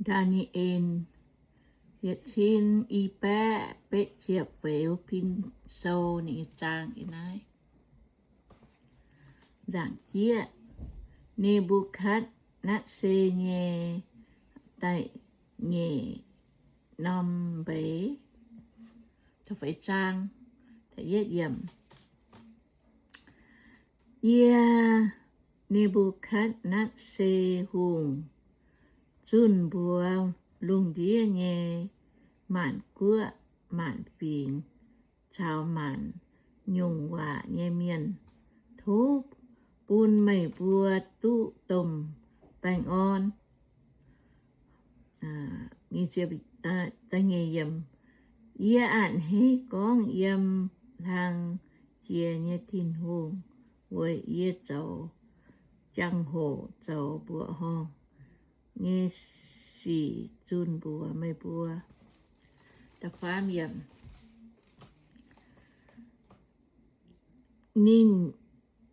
Daa^ni^en yietc cin i baeqv betv ziepc feix pin sou ninh nyei zaang ih naaiv. Nzaangc jieqv, Ne^mbu^katv^netv^saa nyei da'nyeic norm mbeix. Yie, Ne^mbu^katv^netv^saa Hungh, zunh mbuox lungh ndiev nyei maanc guoqv maanc fingx caux maanc nyungc waac nyei mienh, tov bun meih mbuo duqv domh baengh orn. Yie a'hneiv gorngv yiem hlang jiex nyei Tin-Hungh weic yie zoux jangx-hoc zoux mbuoqc horngh nyei sic zunh mbuox meih mbuo. Ninh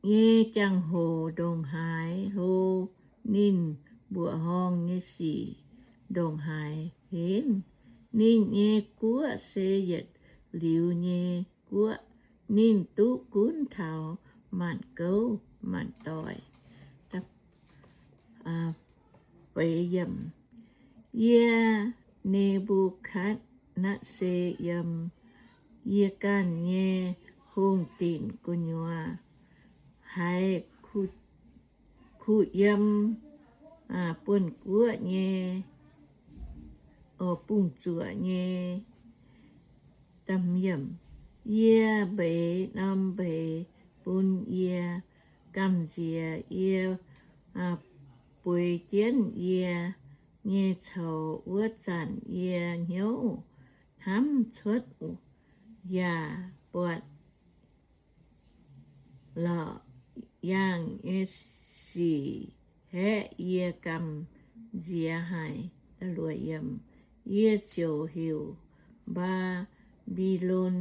nyei jangx-hoc ndongc haaix hlo, ninh mbuoqc horngh nyei sic ndongc haaix henv. Ninh nyei guoqv se yietc liuz nyei guoqv. Ninh duqv gunv taux maanc gouv maanc doic. Yie, Ne^mbu^katv^netv^saa, yiem yie ganh nyei hungh dinc gu'nyuoz haiz kuh yiem buonv-guoqv nyei, bungh zuoqc nyei. Yie mbeix norm mbeix bun yie gamh nziex, yie bueix jienv yie nyei coux wuov zanc yie hnyouv hnamv cuotv yaac buatc lorqc yaangh nyei sic haeqv yie gamh nziex haic. Yie ziouc heuc Mbaa^mbi^lon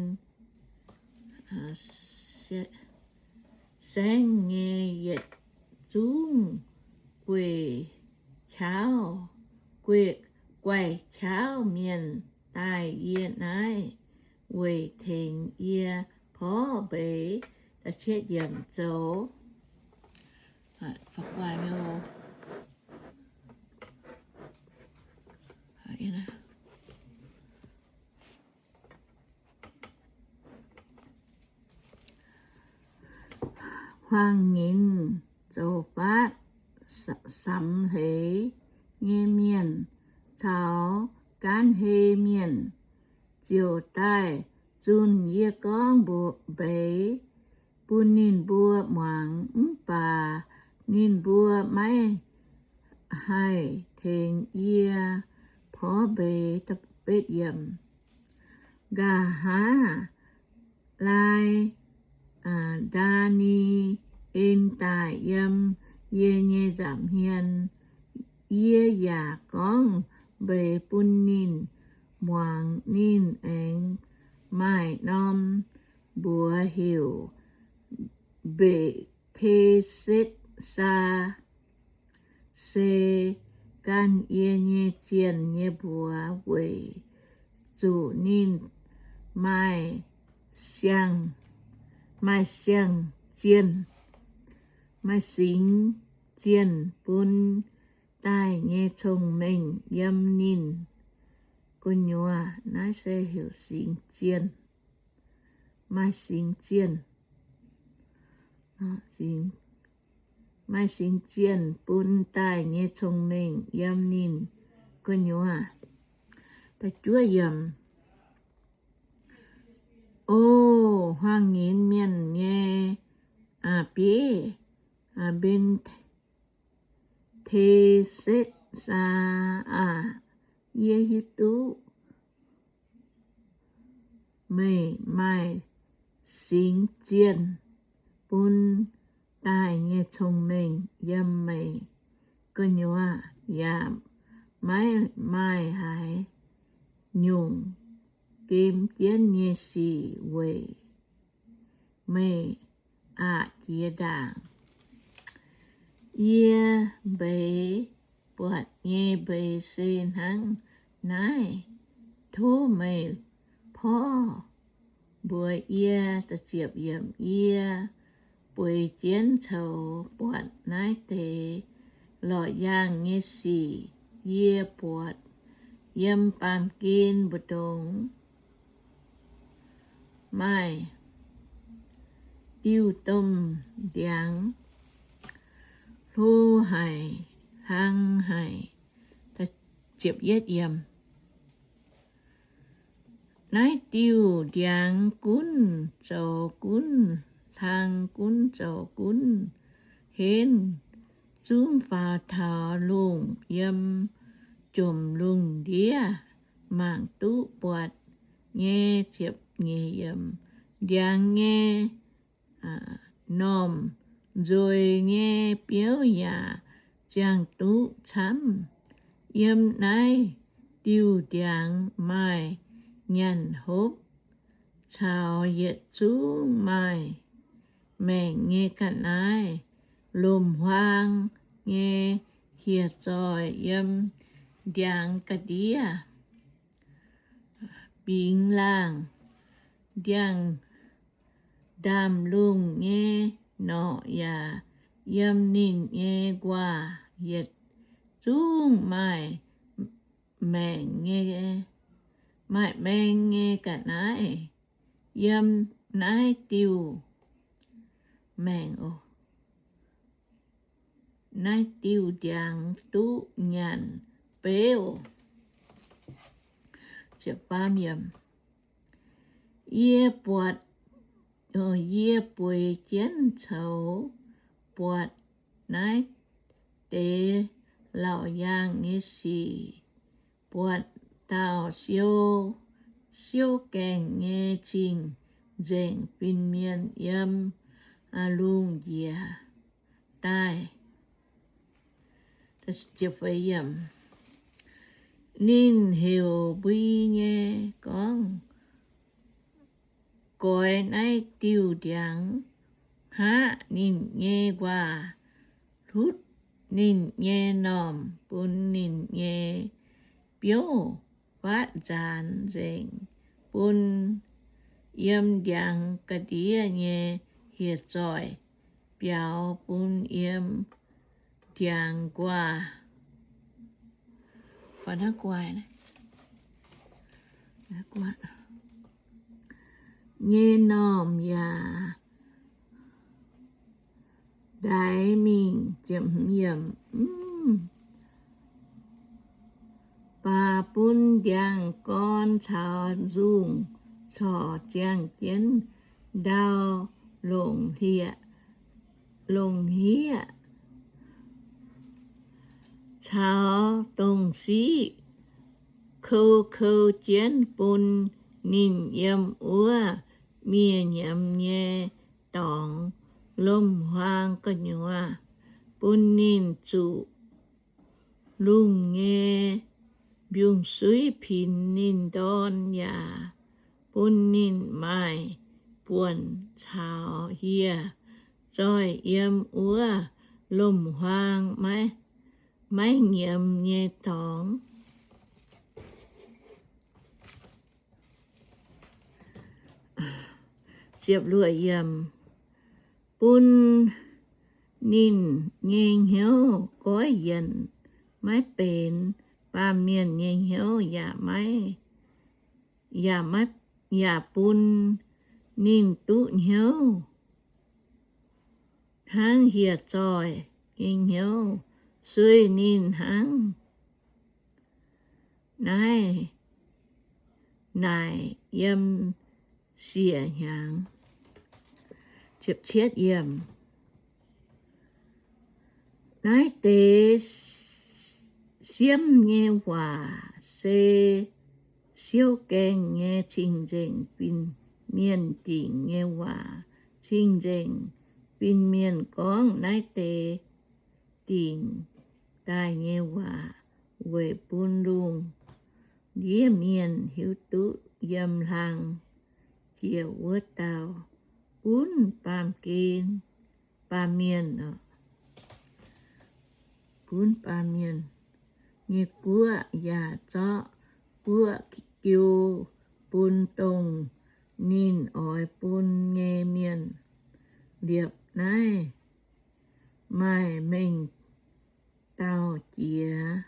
saengv nyei yietc zungv gueic qaqv, guaiv qaqv mienh daaih yie naaiv weic tengx yie porv mbeix. Zoux Hmuangx-nyinc, Zoqfatv, Samx Hleix nyei mienh caux Gaanv Hei mienh ziouc daaih zunh yie gorngv mbeix bun ninh mbuo muangx. Mv baac ninh mbuo maiv haih tengx yie porv mbeix. Nqa'haav laai Ndaa^ni^en daaih yiem yie nyei nza'hmien, yie yaac gorngv mbeix bun ninh muangx. Ninh aengx maaih norm mbuox heuc Mbe^te^setv^saa, se ganh yie nyei zienh nyei mbuox, weic zuqc ninh maaih siang, maaih siang zienh, maaih singx zienh bun daaih nyei cong-mengh yiem ninh gu'nyuoz. Naaiv se heuc singx zienh, maaih singx zienh, maaih singx zienh bun daaih nyei cong-mengh yiem ninh gu'nyuoz. O hmuangx-nyinc mienh nyei bieiv, Mbe^te^setv^saa aah! Yie hiuv duqv meih maaih singx zienh bun daaih nyei cong-mengh yiem meih gu'nyuoz, yaac maiv maaih haaix nyungc gem jienv nyei sic weic meih aqc jiex ndaangc. Yie mbeix buatc nyei mbeix se hnangv naaiv. Tov meih porv mbuox yie, yie bueix jienv coux buatc naaiv deix lorqc yaangh nyei sic. Yie buatc yiem baamh gen mbu'ndongx maaih diuh domh ndiangx, hlo haic, hlang haic. Naaiv diuh ndiangx gunv zoux gunv, hlang gunv zoux gunv, henv zungv faaux taux lungh, yiem jomc lungh ndiev mangc duqv buatc nyei. Ndiangx nyei normh nzueic nyei biouv yaac ziangh duqv camv. Yiem naaiv diuh ndiangx maaih nyanc hopv caux yietc zungv maaih maengc nyei ga'naaiv. Lomc-huaang nyei hieh zoih yiem ndiangx ga'ndiev bingx laangh. Ndiangx-ndaamv-lungh nyei norqc yaac yiem ninh nyei nquaah. Yietc zungv maaih maengc nyei, maaih maeng nyei ga'naaiv yiem naaiv diuh maengc, naaiv diuh ndiangx duqv nyanc beuv. Yie buatc, yie bueix jienv coux buatc naaiv deix laauc yaangh nyei sic, buatc dauh siou, siouv gaengh nyei cing-nzengc fin-mienh yiem lungh njiec daaih. Ninh heuc mbui nyei gorngv, goix naaiv diuh ndiangx, hngaqv ninh nyei nquaah, hlutv ninh nyei normh bun ninh nyei biouv, fatv nzaanx nzengc bun yiem ndiangx ga'ndiev nyei hieh zoih, biaux bun yiem ndiangx nquaah nyei normh yaac ndaix mingh. Baac bun ndiangx-gorn caux nzungh corc ziangh jienv ndau longc hlieqv, longc hniev caux dongh siqv kou kou jienv bun ninh yiem wuov miev nyiemz nyei dorngx. Lomc-huaang gu'nyuoz bun ninh zuqc lungh nyei mbiungc-suiv pinx ninh ndorn yaac bun ninh maaih buonc caux hieh zoih yiem wuov lomc-huaang maiv nyiemz nyei dorngx. Bun ninh nyei hnyouv goiv yienc maiv benx, baamh mienh nyei hnyouv yaac maiv, yaac maiv, yaac bun ninh duqv hnyouv hnangv hieh zoih nyei hnyouv, sueih ninh hnangv naaiv naaic yiem siec hnyangx. Naaiv deix siemv nyei waac se siouv gaengh nyei cing-nzengc fin-mienh dingc nyei waac. Cing-nzengc fin-mienh gorngv naaiv deix dingc daaih nyei waac weic bun lungh ndiev mienh hiuv duqv yiem hlang jiex wuov dauh gunv baamh gen, baamh mienh, gunv baamh mienh. nyei guoqv, yaac zorqv guoqv jiu bun dongh ninh oix bun nyei mienh liepc. Naaiv maaih mengh dauh jiex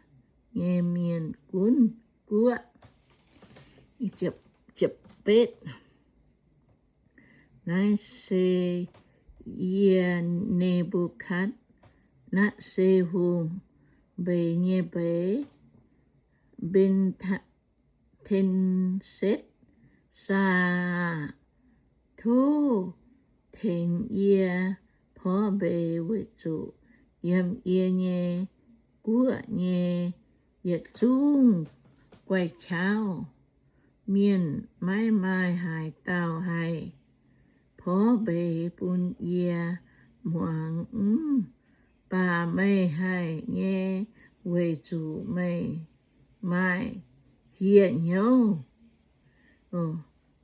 nyei mienh gunv guoqv. Naaiv se yie, Ne^mbu^katv^netv^saa Hungh, mbeix nyei mbeix, Mben^ten^setv^saa aah! Tov tengx yie porv mbeix, weic zuqc yiem yie nyei guoqv nyei yietc zungv guai-qaauv mienh maiv maaih haaix dauh haih porv mbeix bun yie muangx. Mv baac meih haih nyei, weic zuqc meih maaih hieh hnyouv,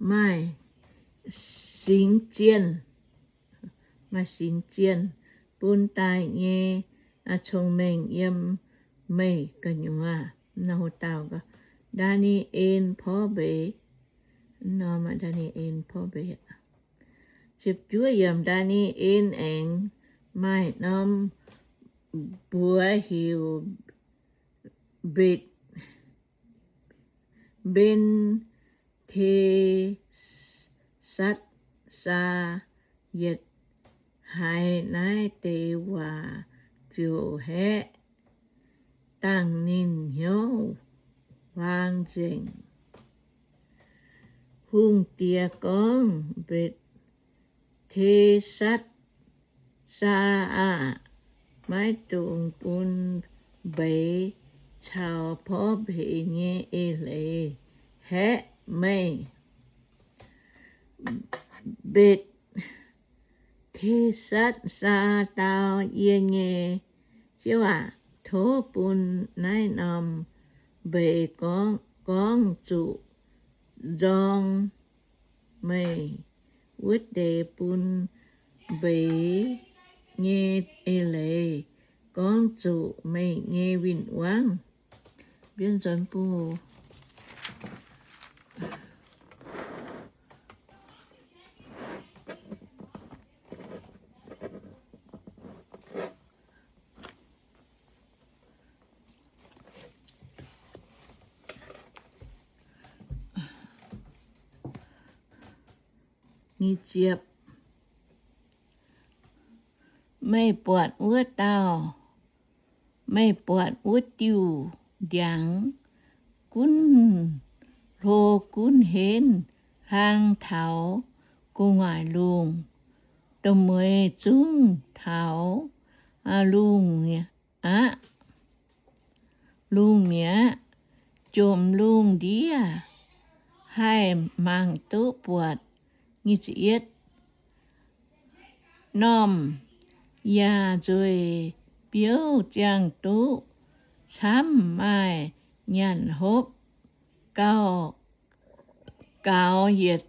maaih singx zienh, maaih singx zienh bun daaih nyei cong-mengh yiem meih gu'nyuoz. Ndaa^ni^en porv mbeix. Ndaa^ni^en porv mbeix. Ziepc juov yiemc. Ndaa^ni^en aengx maaih norm mbuox heuc Mbe- Mben^te^satv^saa. Yietc haiz naaiv deix waac ziouc haeqv dangh ninh hnyouv huaang nzengc. Hungh diex gorngv, Mbe- te^satv^saa aah! Maiv dungx bun mbeix caux porv mbeix nyei eix leiz haeqv meih. Mbe^te^satv^saa dau, Yie nyei ziouv aac, tov bun naaiv norm mbeix gorngv zuqc nzorng meih wuov deix, bun mbeix nyei eix leiz gorngv zuqc meih nyei win-wangv. Mbienv nzuonx bung Meih buatc wuov dauh, meih buatc wuov diuh ndiangx gunv hlo gunv henv hlang taux gu'nguaaic lungh, da'mueiz zungv taux lungh aqv, lungh mi'aqv. Jomc lungh ndiev haih mangc duqv buatc. Normh yaac nzueic biouv ziangh duqv camv, maaih nyanc hopv gauh gaux, yietc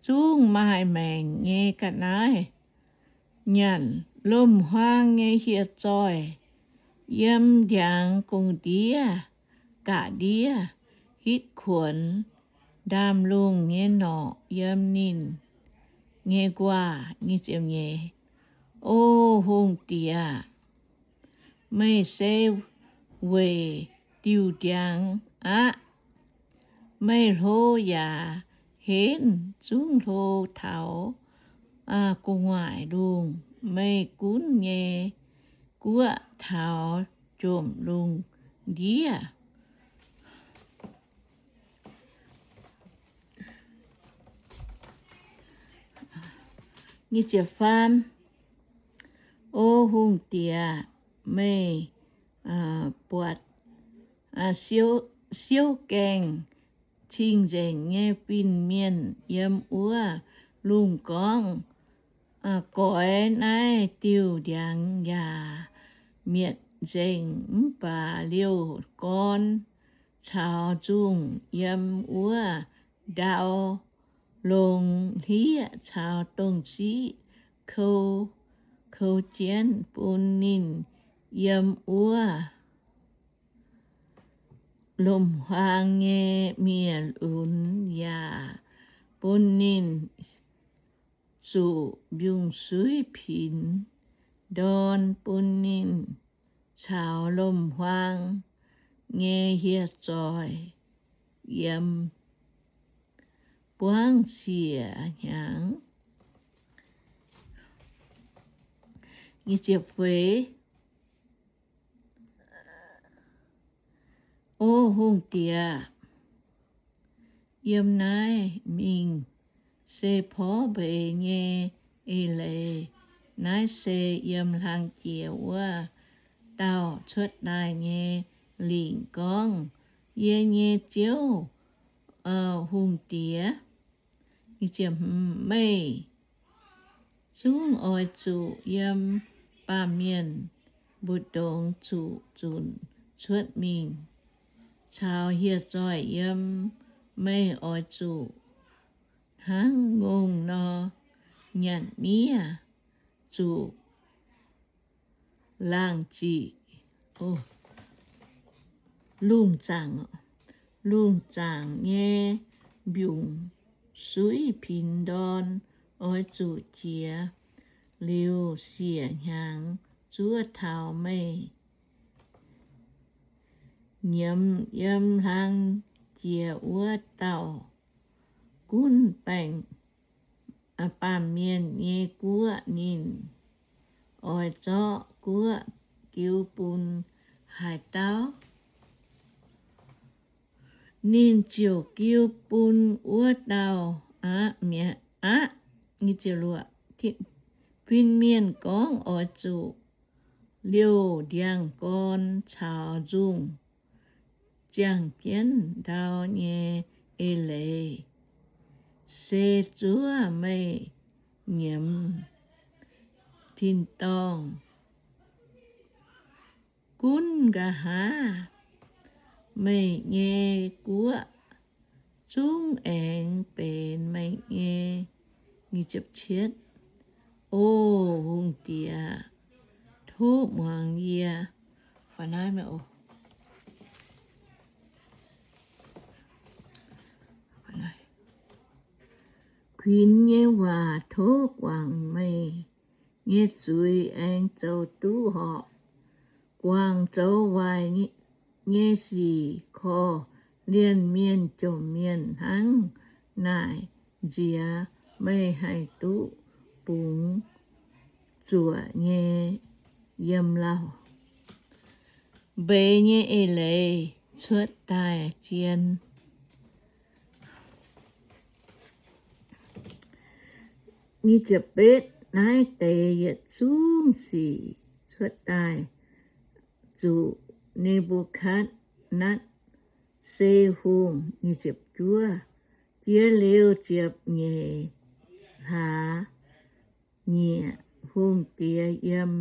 zungv maaih maengc nyei ga'naaiv nyanc. Lomc-huaang nyei hieh zoih yiem ndiangx gong-ndiev ga'ndiev hitv kuonx. Ndaamv lungh nyei norqc yiem ninh nyei nquaah. O hungh diex, meih se weic diuh ndiangx aqv. Meih hlo yaac henv, zungv hlo taux gu'nguaaic lungh. Meih gunv nyei guoqv taux jomc lungh ndiev. O hungh diex, meih buatc siouv gaengh cing-nzengc nyei fin-mienh yiem wuov lungh gorngv, Goix naaiv diuh ndiangx yaac mietc nzengc. Mv baac liouh gorn caux nzungh yiem wuov ndau longx hlieqv caux dongh siqv kou, kou jienv bun ninh yiem wuov lomc-huaang nyei miev-lunx, yaac bun ninh zuqc mbiungc-suiv pinx ndorn bun ninh caux lomc-huaang nyei hieh zoih yiem buangv siec hnyangx. O hungh diex, yiem naaiv mingh se porv mbeix nyei eix leiz. Naaiv se yiem hlang jiex wuov dauh cuotv daaih nyei lingc gorngv, Yie nyei ziouv, hungh diex, meih zungv oix zuqc yiem baamh mienh mbu'ndongx zuqc zunc cuotv mingh caux hieh zoih yiem. Meih oix zuqc hnangv ngongh nor nyanc miev, zuqc laangh ziqc, lungh zaangc, lungh zaangc nyei mbiungc-suiv pinx ndorn oix zuqc jiex liuz siec hnyangx zuov taux meih nyiemz yiem hlang jiex wuov dauh gunv baengc baamh mienh nyei guoqv. Ninh oix zorqv guoqv jiu bun haaix dauh, ninh ziouc jiu bun wuov dauh aqv. Fin-mienh gorngv, Oix zuqc liouh ndiangx-gorn caux nzungh ziangh jienv ndau nyei eix leiz, se zuov meih nyiemz tin-dorngh gunv nqa'haav, meih nyei guoqv zungv aengx benx meih nyei. O hungh diex, tov muangx yie. Kuinx nyei waac tov guangc meih nyei zuiz aengx zoux duqv horpc. Guangc zoux waaic nyei sic, korv-lienh mienh jomc mienh hnangv naaic nziex, meih haih duqv bungx zuoqc nyei yiem lauh. Mbeix nyei eix leiz cuotv daaih zien. Naaiv deix yietc zungv sic cuotv daaih zuqc Ne^mbu^katv^netv^saa Hungh. Jiex liuz ziepc nyeic hlaax nyieqc, hungh diex yiem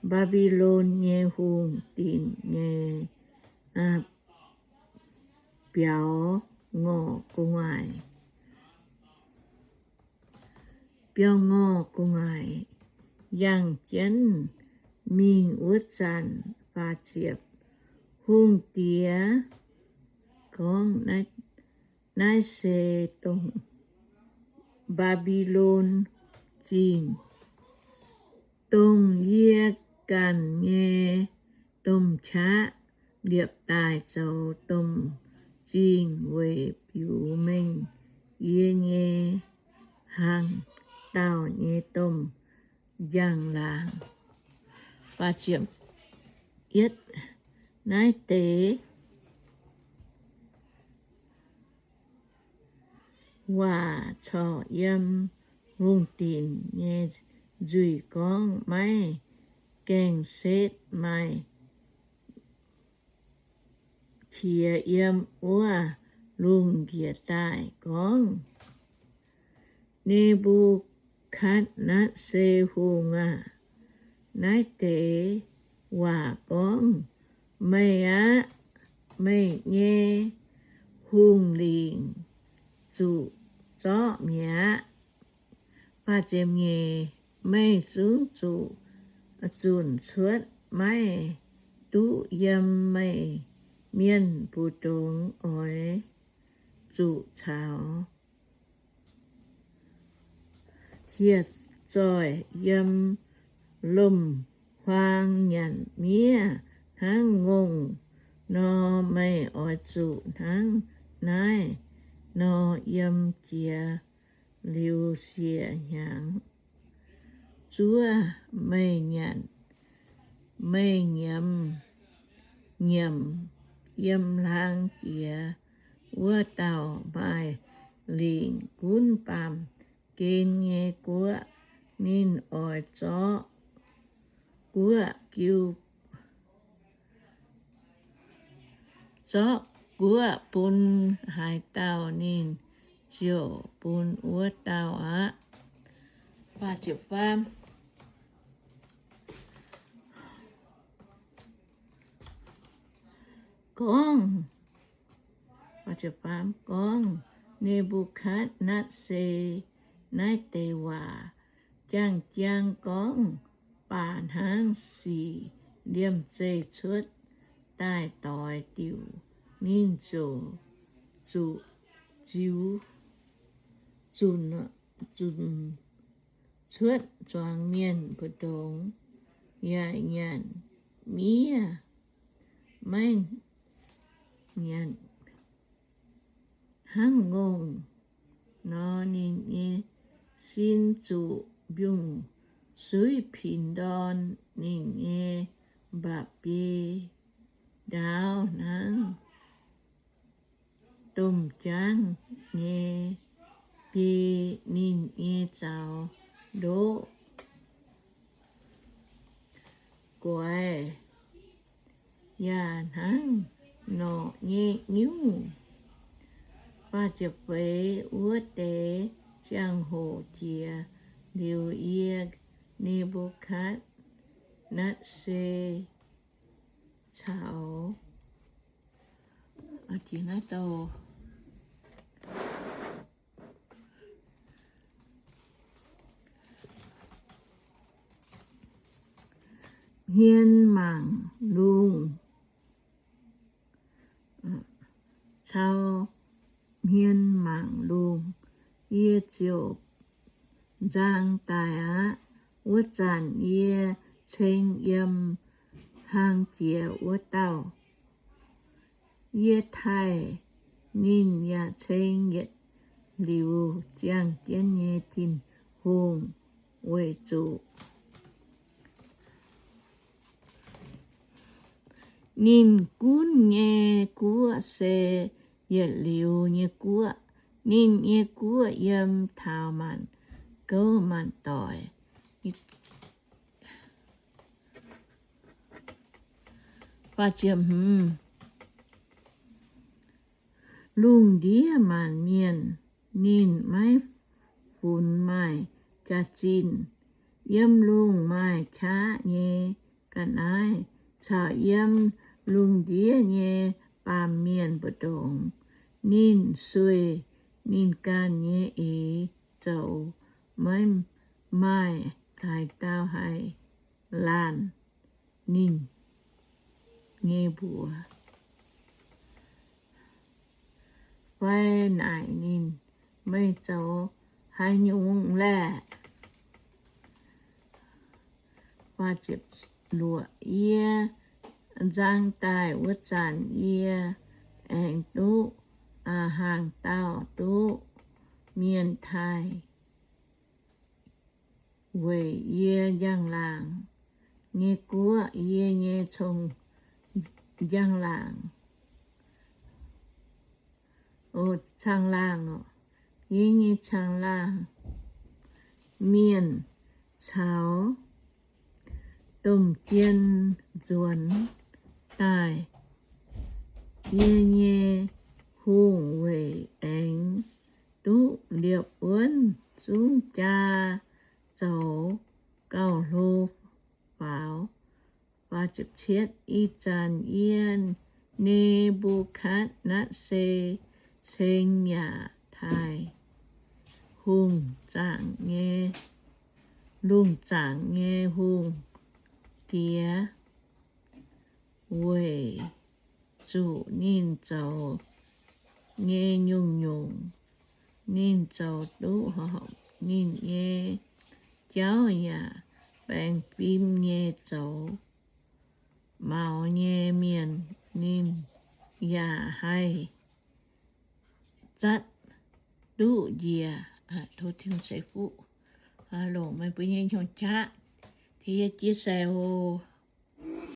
Mbaa^mbi^lon nyei hungh dinc nyei biaux ngorc gu'nguaaic, biaux ngorc gu'nguaaic yangh jienv mingh wuov zanc. Faah ziepc, hungh diex gorngv, Naaiv se dongh Mbaa^mbi^lon Zingh, dongh yie ganh nyei domh qaqv liepc daaih zoux domh zingh weic biux mengh yie nyei hnaangx-daauh nyei domh njang-laangc. Naaiv deix waac corc yiem hungh dinc nyei nzuih gorngv, maiv gaengh setv maaih qiex yiem wuov lungh njiec daaih gorngv, Ne^mbu^katv^netv^saa Hungh aah! Naaiv deix waac gorngv, Meih aqv. Meih nyei hungh lingc zuqc zorqv mi'aqv. Meih zungv zuqc zunc cuotv, maiv duqv yiem meih mienh mbu'ndongx oix zuqc caux hieh zoih yiem lomc-huaang nyanc miev hnangv ngongh nor, meih oix zuqc hnangv naaiv nor yiem jiex liuz siec hnyangx. Zuov meih nyanc, meih nyiemc, nyiemc yiem hlang jiex wuov dauh maaih lingc gunv baamh gen nyei guoqv. Ninh oix zorqv guoqv jiu, zorqv guoqv bun haaix dauh, ninh ziouc bun wuov dauh aqv. Gorngv, gorngv Ne^mbu^katv^netv^saa naaiv deix waac, jang-jang gorngv baac hnangv sic liemh zeih cuotv daaih doix diuc, ninh ziouc zuqc ziux, zunc, zunc cuotv zuangx mienh mbu'ndongx, yaac nyanc miev, maiv nyanc hnangv ngongh nor. Ninh nyei sin zuqc mbiungc-suiv pinx ndorn, ninh nyei mba'biei ndaauv hnangv domh jaangv nyei biei, ninh nyei zaux ndoqv guaix yaac hnangv norqc nyei nyungc. Wuov deix ziangh hoc jiex liuz, yie, Ne^mbu^katv^netv^saa, caux hmien mangc lungh, caux hmien mangc lungh, yie ziouc nzang daaih aqv. Wuov zanc yie ceng yiem hlang jiex wuov dauh. Yie taaih ninh yaac ceng yietc liuz ziangh jienv nyei Tin-Hungh, weic zuqc ninh gunv nyei guoqv se yietc liuz nyei guoqv. Ninh nyei guoqv yiem taux maanc gouv maanc doic. Lungh ndiev maanc mienh ninh maiv funx maaih jaax-zinh. Yiem lungh maaih qaqv nyei ga'naaiv caux yiem lungh ndiev nyei baamh mienh mbu'ndongx, ninh sueih ninh ganh nyei eix zoux, maiv maaih haaix dauh haih laanh ninh nyei mbuox fai naaic ninh, Meih zoux haaix nyungc laeh? Yie nzang daaih wuov zanc yie aengx duqv hnaangx dauh duqv mienh taaih weic yie njang-laangc nyei guoqv, yie nyei cong-, njang-laangc, o, caangh-laangc, yie nyei caangh-laangc mienh caux domh jien nzuonx daaih. Yie nyei hungh weic aengx duqv liepc wuonv zungv jaa zoux gauh hlo faaux. Ih zanc yie, Ne^mbu^katv^netv^saa, ceng yaac taaih hungh zaangc nyei, lungh zaangc nyei hungh diex weic zuqc ninh zoux nyei nyungc-nyungc. Ninh zoux duqv horpc ninh nyei jauv yaac baengh fim nyei zoux maux nyei mienh. Ninh yaac haih zatv duqv njiec. Tov Tin-Hungh ceix fuqv longc meih mbuo nyei hnyouv qaqv, tengx yie chia sẻ oc.